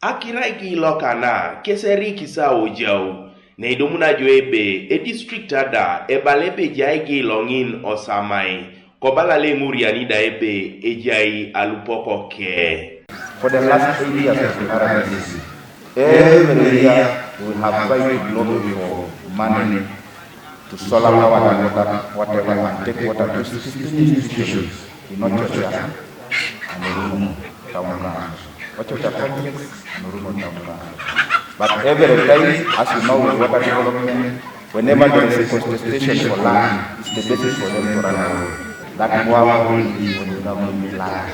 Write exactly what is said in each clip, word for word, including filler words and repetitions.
Akiro aigei lokana keserikis aojau, neidumun ajo ebe edistrict ada ebala ebe ejai aigei loŋin osamai, kobala leŋuriani da ebe ejai alupok ke. For the last eight years of the R D C, every year we have tried to lobby for money to solar power and water, whatever, and take water to sixteen institutions in Ochocha and Orumo town council. Ochocha complex and Orumo town council. But every time, as you know, with water development, whenever there is a contestation for land, it's the basis for them to run away. That Mwawa will be on the government land.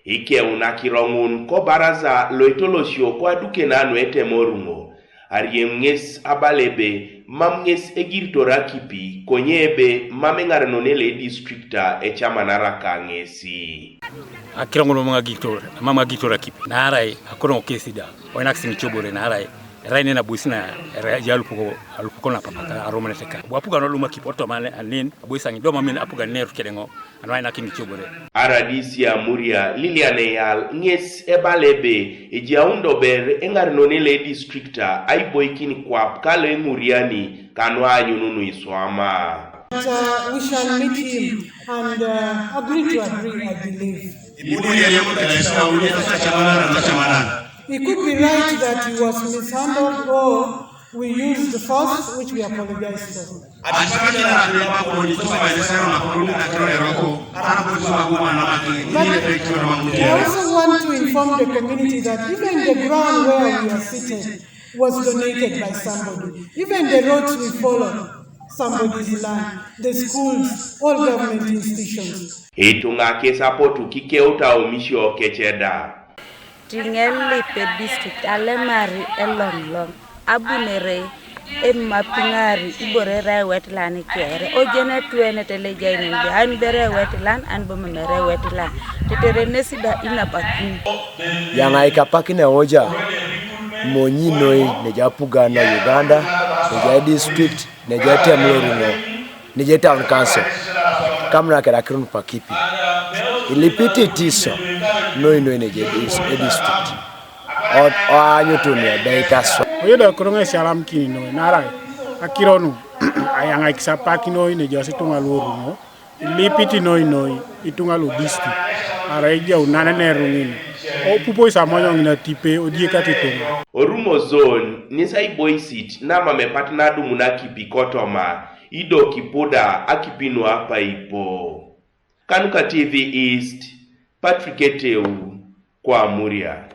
Ikeuna kiroŋun ko baraza loitolosio ko aduke nanu etemoruŋo, ariem ŋes abala ebe mam ŋes egiritor akipi, konye ebe mam eŋarenone lo edistrikta ecamanara ka ŋesi. Akiro ŋun mam agiritor, mam agiritor akipi, naarai akoro ŋo kesi da oinakis ŋicobore, naarai erai nen abois na erai alupoko, alupoko na papaka aromonete ka. Abu apuga no lum akipi otoma anen, abois aŋin do mam apuga nerut kedeŋo. Anu ainakin icobore. R D C Amuria Lilian Eyal ŋes ebala ebe ejaun dober eŋarenone lo edistrikta aiboikin kwap kalo eŋuriani kanu aanyununu iswama. But, uh, we shall meet him and, uh, agree to agree, I believe. Ibuni yeye mtu anayesema uliza cha maana na cha maana. It could be right that he was mishandled or we used force, which we apologize for. Ati pakina na tulema ko ni tuma ile sera na kurudi na kero eroko. Ana ko tuma kuma na maki ni ile pekero na. But I also want to inform the community that even the ground where we are seated was donated by somebody. Even the roads we follow, somebody's land, the schools, all government institutions. Ituŋa kes apotu kikeuta omisio kec da. Tiŋelip edistrict alemari eloŋloŋ abunere emapiŋari ibore erai ewet lan kere ojen etuenet elejai nende anibere ewet lan anibo memere ewet lan tetere nesi da inapakin. Yaŋai kapakin eoja monyi noi neja apugan na Uganda, neja edistrict, neja etem loruŋo, neja town council, kamunak erakirun pakipi ilipiti tiso noi noi neja edis- edistrict. O- oanyutu nuebeikaswa. Oyo da koroŋ esialamkini noi narai akiro nu ayaŋaikis apak noi nejaas ituŋa luoruŋo ilipiti noi noi ituŋa lu district arai ejau naneneru ŋin opupois amonyo ŋin atipe odiekati ituŋa. Orumo zone nisa iboisit namam epat nadumun akipi kotoma ido kipuda akipi nuapaipo. Kanuka T V East, Patrick Eteu, ko Amuria.